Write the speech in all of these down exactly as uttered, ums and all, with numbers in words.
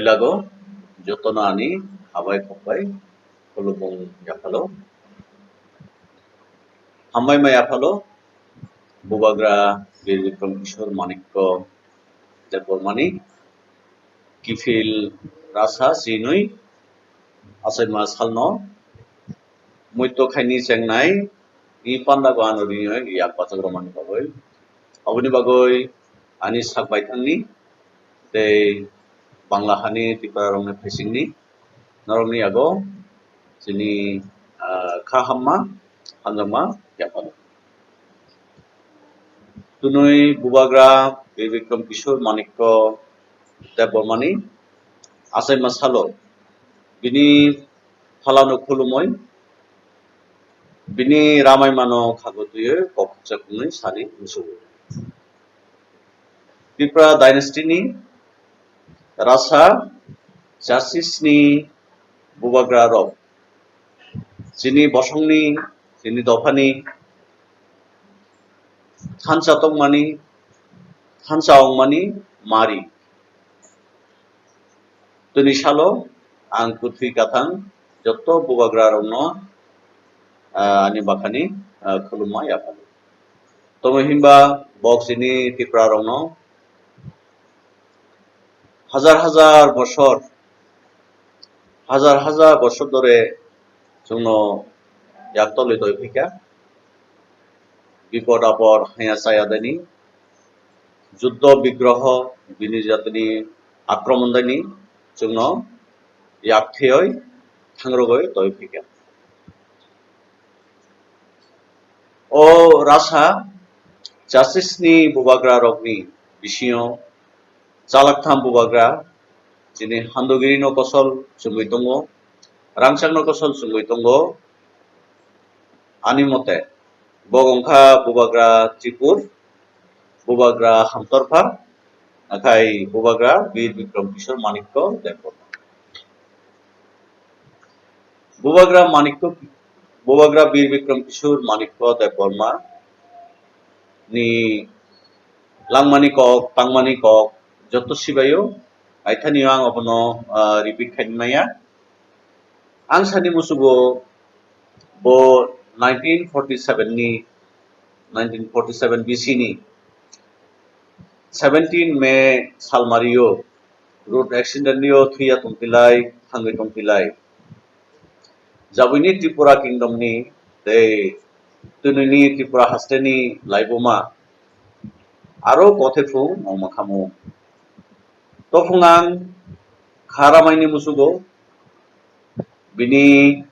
Lago jotono ani habai khokbai khulumung yaphalo. Hambai ma yaphalo Bubagra Bir Bikram Kishore Manikya Debbarmani kiphil rasa sinui achaima salno muito khaini chengnai ni panda go ano rinwi yak bachak romani bagwi. Aboni bagwi ani sak baithangni tei Bangla hani Tipra rokni phaisingni norokni yago chini, ah, kha hamma hamjakma yaphalo. Tunui Bubagra Bir Bikram Kishore Manikya Debbarmani achaima salo bini phalano khulumoi bini ramaimano khagotwi kok chaknwi sani musugo. Tipra dynasty ni rasa chasisni Bubagra rok chini bosongni, chini dophani thansa tongmani, thansa ongmani mari. Tini salo ang kwthwi kathang joto Bubagra rokno, ah, ani bakhani, ah, khulumma yaphalo. Tomo himba bok chini Tipra rokno hajar hajar bosor, hajar hajar bosor dore chwngno yaktolwi tongphikha. Bipod apod haya chaya dani, juddo bigroho bini jatini akromon dani chwngno yak theyoi thangrogoi tongphikha. O rasa chasisni Bubagra rokni bisingo chalaktham Bubagra, chini Handogirino kosol chumui tongo, Rangchakno kosol chumui tongo. Ani mote, bo wngkha Bubagra Tripur, Bubagra Hamtorpha, nakhai Bubagra Bir Bikram Kishore Manikya Debbarma. Bubagra Manikya, Bubagra Bir Bikram Kishore Manikya Debbarma ni langmani kok, tangmani kok, joto sibaio, aithani ang abono, ah, repeat khaini maya. Ang sani musugo bo nineteen forty-seven ni, nineteen forty-seven B C ni seventeen May salmario road accident rio thuya tongpilai, thangwi tongpilai. Jabwini Tripura Kingdom ni tei twnwini Tripura haste ni laibuma aro kothe phung wngma khamu. Tophung ang kha ramaini musugo bini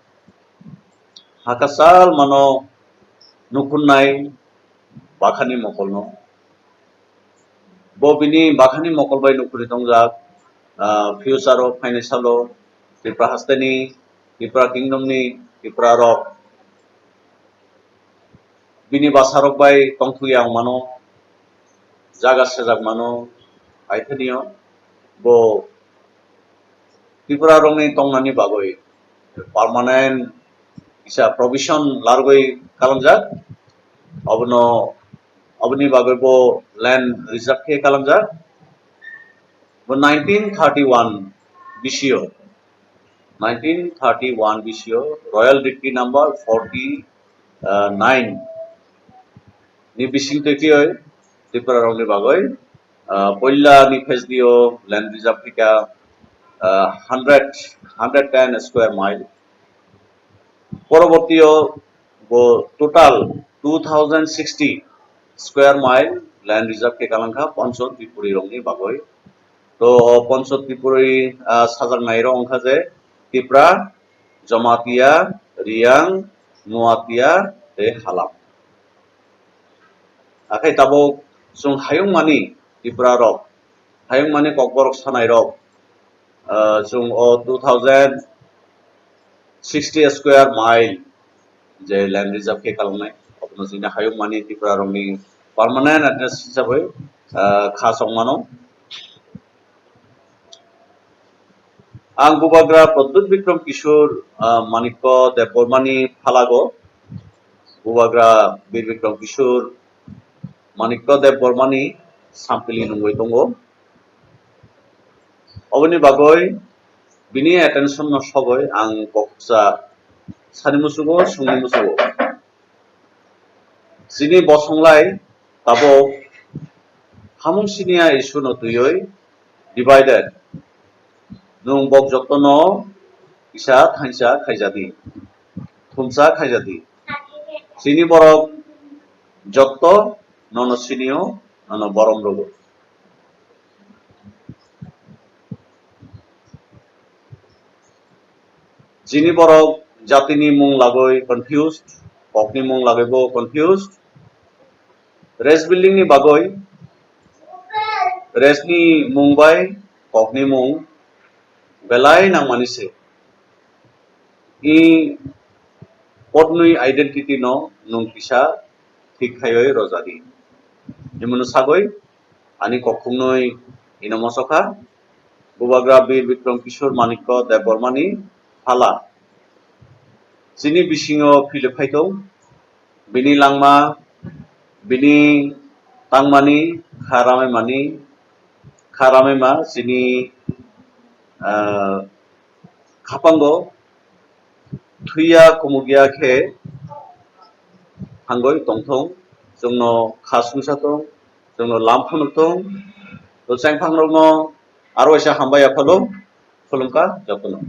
hakasal mano nukhunai bakhani mokolno. Bo bini bakhani mokol bai nukhuri tongjak, ah, future o phainai salo Tripura hasteni, Tripura Kingdom ni, Tripura rok bini bwsarok bai tongthokya wng mano, jaga sejak mano, hai phano bo Tripura rokni tongnani bagwi permanent kisa provision largwi kalangjak, abono, aboni bagwi bo land reserve khe kalangjak. Bo nineteen thirty-one B C o, nineteen thirty-one B C o Royal Decree number forty-nine ni bising twi khe Tripura rokni bagwi, ah, poila ni phase dio land reserve khe ka, ah, hundred, hundred ten square mile. Porobortio bo total two thousand sixty square mile land reserve khe kalangkha Pancho Tripuri rokni bagwi. To o Pancho Tripuri, ah, sajaknai rok wngkha je Tipra, Jamatia, Riang, Nuatia tei Halam. Akhai tabuk chwng hayungmani Tripura rok, hayungmani Kokborok sanai rok, ah, chwng o two thousand sixty square mile je land reserve khe kalangnai, abono chini hayungmani Tripura rokni permanent address hisabai, ah, kha chongmano. Ang Bubagra Pradyut Bikram Kishore, ah, Manikya Debbarmani phalago, Bubagra Bir Bikram Kishore Manikya Debbarmani sampili nungwi tongo. Oboni bagwi bini attention no sogwi ang koksa sani musugo, sungni musugo. Chini bosonglai tabuk hamung siniya issue no twiwi divided. Nwng bok jotono kisa thansa khaijadi, thumsa khaijadi. Chini borok jotto nono sinio, nono borom rogo. Chini borok jatini mung lagwi confused, kokni mung lagwi bo confused. Race building ni bagwi race ni mung bai kokni mung belai nangmani se. I potnwi identity no nwng kisa thik khaiwi rojadi. Himano sagwi ani kokthumnwi ino mosokha. Bubagra Bir Bikram Kishore Manikya Debbarmani phala. Chini bisingo philip phaitong, bini langma, bini tangmani, kha ramaimani, kha ramaima chini, ah, khapango thwiya kumukya khe thangwi tongthong, chwngno kha sungsa tong, chwngno lam phunuk tong, to chengphangrokno aro waisa hambai yaphalo khulumkha jotono.